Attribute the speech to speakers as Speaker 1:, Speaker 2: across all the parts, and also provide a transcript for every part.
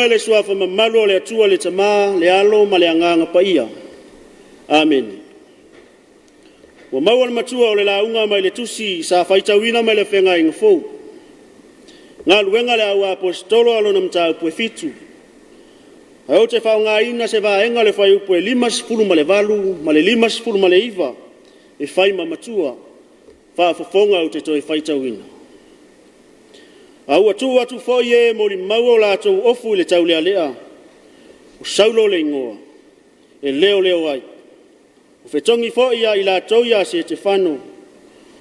Speaker 1: lauga i le suafa mamalu o le Atua le Tama, le Alo ma le Agaga Paia. Amene. Ua maua le matua o le lauga mai le tusi sa faitauina mai le Feagaiga Fou, Galuega a le Au Aposetolo lona mataupu e 7. Ae ou te faaaogaina se vaega o le fuaiupu e 58 ma le 59 e fai ma matua, faafofoga ou te toe faitauina. A ua tuu atu foi e molimauina o latou ofu i le taulealea, o Saulo le igoa, e leoleo ai. Ua fetogi foi i latou ia Setefano,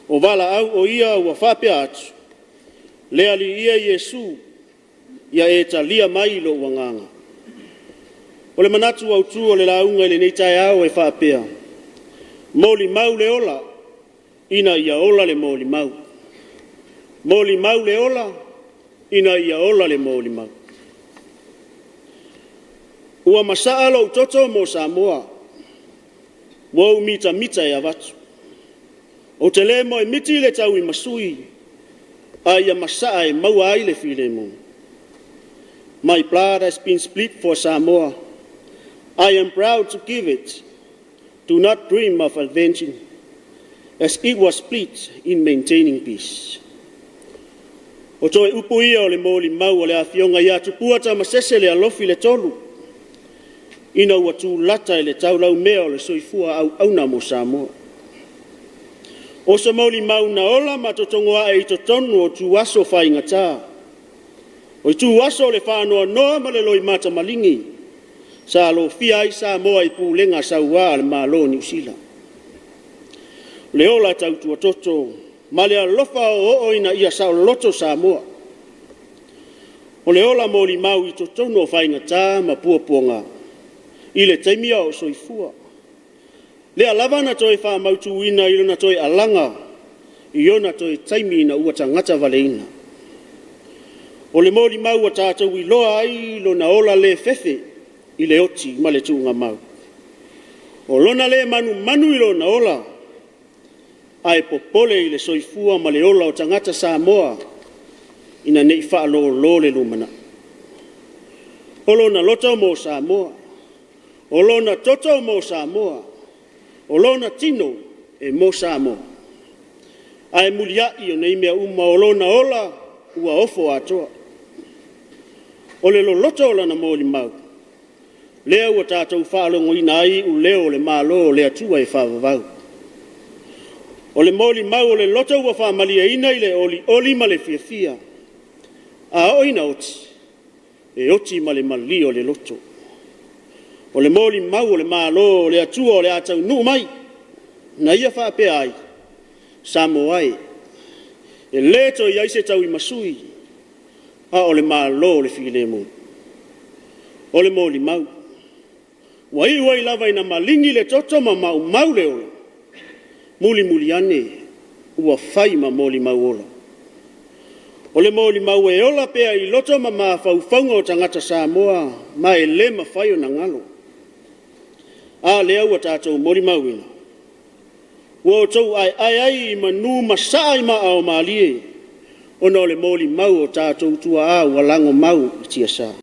Speaker 1: o valaau o ia ua faapea atu, “Le Alii e Iesu, ia e talia mai lou agaga.” O le manatu autu o le lauga i lenei taeao e faapea, molimau le ola ina ia ola le molimau. Molimau le ola ina ia ola le molimau. Ua masaa lou toto mo Samoa, ua ou mitamita e avatu. Ou te le moemiti i le tauimasui, a ia masaa e maua ai le filemu. My blood has been spilt for Samoa. I am proud to give it. Do not dream of avenging, as it was spilt in maintaining peace. O toe upu ia o le molimau a le Afioga ia Tupua Tamasese Lealofi Letolu ina ua tulata i le taulaumea o le soifua auauna mo Samoa. O se molimau na ola ma totogo ae i totonu o ituaso faigata, o ituaso o le faanoanoa ma le loimata maligi sa lofia ai Samoa i pulega saua a le Malo o Niu Sila. O le ola tautua toto ma le alofa oooo ina ia saoloto Samoa. O le ola molimau i totonu o faigata ma puapuaga i le taimi a o soifua. Lea lava na toe faamautuina i lona toe alaga i ona toe taimi ina ua tagata valaeina. O le molimau ua tatou iloa ai lona ola le fefe i le oti ma le tuugamau. O lona le manumanu i lona ola, ae popole i le soifua ma le ola o tagata Samoa ina ne i faalolo le lumanai. O lona loto mo Samoa, o lona toto mo Samoa, o lona tino e mo Samoa. Ae muliai o nei mea uma, o lona ola ua ofo atoa. O le loloto o lana molimau, lea ua tatou faalogoina ai iuleo o le Malo o le Atua e faavavau. O le molimau o le loto ua faamalieina i le olioli ma le fiafia. A oo ina oti, e oti ma le malie o le loto. O le molimau o le Malo o le Atua o le a taunuu mai, na ia faapea ai, “Samoa e, e le toe i ai se tauimasui, a o le Malo o le Filemu.” O le molimau, ua iu ai lava ina maligi le toto ma maumau le ola, mulimuli ane ua fai ma molimau ola. O le molimau e ola pea i loto ma mafaufauga o tagata Samoa ma e le mafai ona galo. A lea ua tatou molimauina? Ua outou aeae ai i manu ma saa i maa o malie ona o le molimau a o tatou tuaa ua lagomau i tiasa.